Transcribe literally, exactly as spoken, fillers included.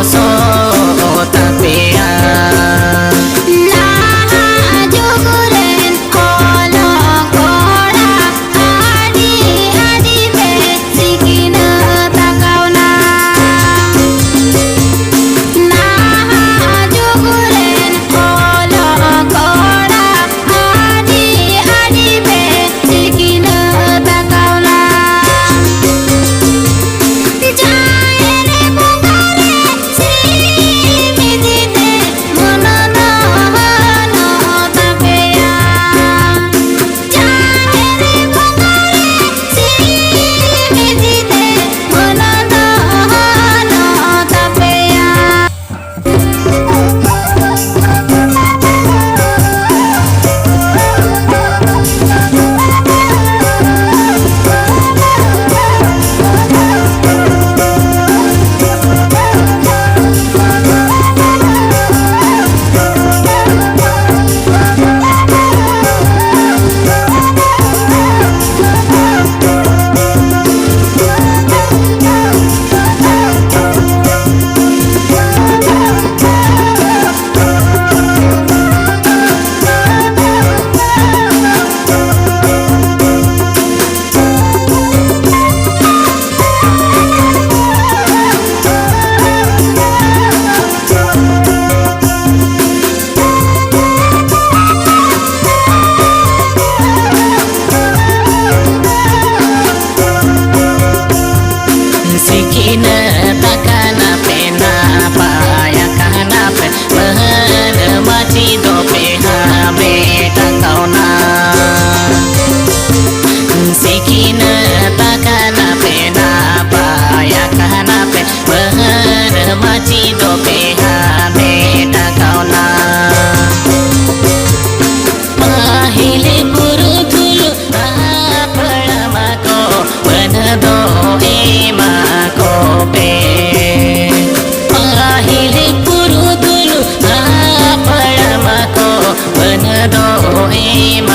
ᱥᱚ ᱛᱟᱯᱮᱭᱟ᱾ ᱱᱟᱦᱟᱜ ᱡᱩᱜᱽ ᱨᱮᱱ ᱚᱞᱚᱜ ᱠᱚᱲᱟ ᱟᱹᱰᱤ ᱟᱹᱰᱤ ᱯᱮ ᱥᱤᱠᱷᱱᱟᱹᱛ ᱟᱠᱟᱣᱱᱟ᱾ ᱱᱟᱦᱟᱜ ᱡᱩᱜᱽ ᱨᱮᱱ ᱚᱞᱚᱜ ᱠᱚᱲᱟ ᱟᱹᱰᱤ ᱟᱹᱰᱤ ᱯᱮ ᱥᱤᱠᱷᱱᱟᱹᱛ ᱟᱠᱟᱣᱱᱟ᱾ ᱡᱟᱦᱮᱨ ᱵᱚᱸᱜᱟ ᱨᱮ ᱥᱤᱢ ᱤᱫᱤ ᱛᱮ ᱢᱚᱱ ᱫᱚ ᱦᱚᱱᱚᱜ ᱛᱟᱯᱮᱭᱟ᱾ ᱡᱟᱦᱮᱨ ᱵᱚᱸᱜᱟ ᱨᱮ ᱥᱤᱢ ᱤᱫᱤ ᱛᱮ ᱢᱚᱱ ᱫᱚ ᱦᱚᱱᱚᱜ ᱛᱟᱯᱮᱭᱟ᱾ ᱥᱤᱠᱷᱱᱟᱹᱛ ᱟᱠᱟᱱᱟ ᱯᱮ, ᱱᱟᱯᱟᱭ ᱟᱠᱟᱱᱟ ᱯᱮ, ᱢᱟᱹᱱ ᱢᱟᱹᱪᱤ ᱫᱚᱯᱮ ᱦᱟᱢᱮᱴ ᱟᱠᱟᱣᱱᱟ᱾ ᱥᱤᱠᱷᱱᱟᱹᱛ ᱟᱠᱟᱱᱟ ᱯᱮ, ᱱᱟᱯᱟᱭ ᱟᱠᱟᱱᱟ ᱯᱮ, ᱢᱟᱹᱱ ᱢᱟᱹᱪᱤ ᱫᱚᱯᱮ ᱦᱟᱢᱮᱴ ᱟᱠᱟᱣᱱᱟ᱾ ᱯᱟᱹᱦᱤᱞ ᱯᱩᱨᱩᱫᱷᱩᱞ ᱦᱟᱯᱲᱟᱢ ᱠᱚ ᱢᱟᱹᱱ ᱫᱚ ᱮᱢᱟ ᱠᱚᱯᱮ᱾ ᱯᱟᱹᱦᱤᱞ ᱯᱩᱨᱩᱫᱷᱩᱞ ᱦᱟᱯᱲᱟᱢ ᱠᱚ ᱢᱟᱹᱱ ᱫᱚ ᱮᱢᱟ